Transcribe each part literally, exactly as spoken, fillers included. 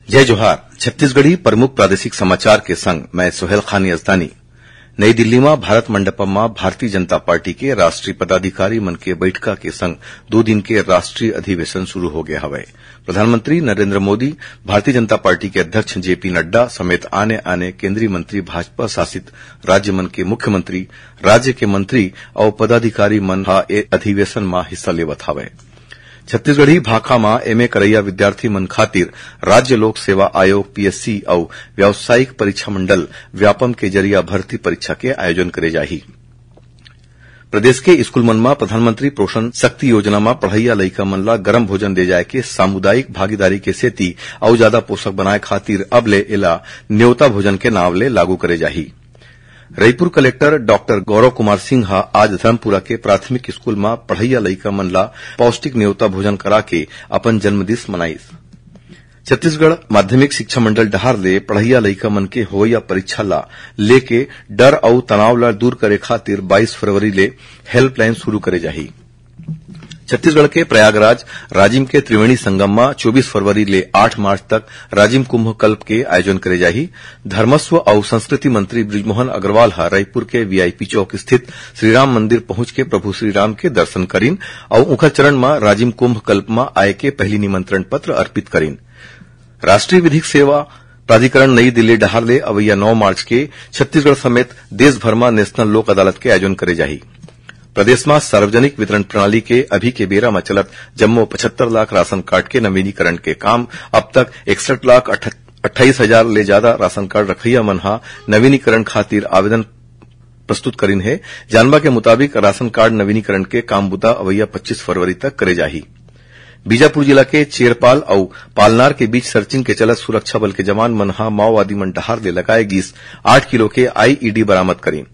जय जोहार। छत्तीसगढ़ी प्रमुख प्रादेशिक समाचार के संग मैं सोहेल खान यजदानी। नई दिल्ली म भारत मंडपम म भारतीय जनता पार्टी के राष्ट्रीय पदाधिकारी मन के बैठका के संग दू दिन के राष्ट्रीय अधिवेशन शुरू हो गया हवय। प्रधानमंत्री नरेंद्र मोदी, भारतीय जनता पार्टी के अध्यक्ष जेपी नड्डा समेत आने-आने केंद्रीय मंत्री, भाजपा शासित राज्य मन के मुख्यमंत्री, राज्य के मंत्री अउ पदाधिकारी मन ह ए अधिवेशन म हिस्सा लेवत हवय। छत्तीसगढ़ी भाखा म एमए करइया विद्यार्थी मन खातिर राज्य लोक सेवा आयोग, पीएससी, अउ व्यावसायिक परीक्षा मंडल, व्यापम, के जरिया भर्ती परीक्षा के आयोजन करे जाही। प्रदेश के स्कूल मन म प्रधानमंत्री पोषण शक्ति योजना म पढ़इया लइका मन ला गरम भोजन दे जाय के सामुदायिक भागीदारी के सेती अउ जादा पोषक बनाय खातिर अब ले एला नेवता भोजन के नाव ले लागू करे जाही। रईपुर कलेक्टर डॉक्टर गौरव कुमार सिंह ह आज धर्मपुरा के प्राथमिक स्कूल म पढ़इया लइका मन ला पौष्टिक नेवता भोजन करा के अपन जन्मदिवस मनाइस। छत्तीसगढ़ माध्यमिक शिक्षा मंडल डहार ले पढ़इया लइका मन के होवइया परीक्षा ला लेके डर अउ तनाव ला दूर करे खातिर बाईस फरवरी ले हेल्पलाइन शुरू करे जाही। छत्तीसगढ़ के प्रयागराज राजिम के त्रिवेणी संगम म चौबीस फरवरी ले आठ मार्च तक राजिम कुंभ कल्प के आयोजन करे जाही। धर्मस्व अउ संस्कृति मंत्री बृजमोहन अग्रवाल ह रईपुर के वीआईपी चौक स्थित श्री राम मंदिर पहुंच के प्रभु श्री राम के दर्शन करिन अउ उंखर चरण म राजिम कुंभ कल्प म आय के पहिली निमंत्रण पत्र अर्पित करिन। राष्ट्रीय विधिक सेवा प्राधिकरण नई दिल्ली डहार ले अवइया नौ मार्च के छत्तीसगढ़ समेत देश भर म नेशनल लोक अदालत के आयोजन करे जाही। प्रदेश म सार्वजनिक वितरण प्रणाली के अभी के बेरा म चलत जम्मो पचहत्तर लाख राशन कार्ड के नवीनीकरण के काम अब तक इकसठ लाख अट्ठाईस हजार ले जादा राशन कार्ड रखइया मन ह नवीनीकरण खातिर आवेदन प्रस्तुत करिन हे। जानबा के मुताबिक, राशन कार्ड नवीनीकरण के काम बुता अवइया पच्चीस फरवरी तक करे जाही। बीजापुर जिला के चेरपाल अउ पालनार के बीच सर्चिंग के चलत सुरक्षा बल के जवान मन ह माओवादी मन डहार ले लगाए गीस आठ किलो के आईईडी बरामद करिन।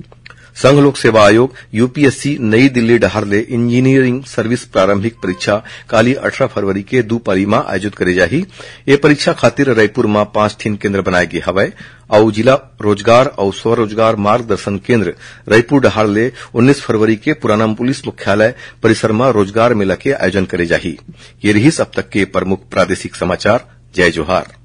संघ लोक सेवा आयोग, यूपीएससी, नई दिल्ली डहार ले इंजीनियरिंग सर्विस प्रारंभिक परीक्षा काली अठारह फरवरी के दू पाली म आयोजित करे जाही। ए परीक्षा खातिर रईपुर म पांच ठिन केंद्र बनाए गे हवय अउ जिला रोजगार अउ स्वरोजगार मार्गदर्शन केंद्र रईपुर डहार ले उन्नीस फरवरी के पुराना पुलिस मुख्यालय परिसर म रोजगार मेला के आयोजन करे जाही। ये रिहिस अब तक के प्रमुख प्रादेशिक समाचार। जय जोहार।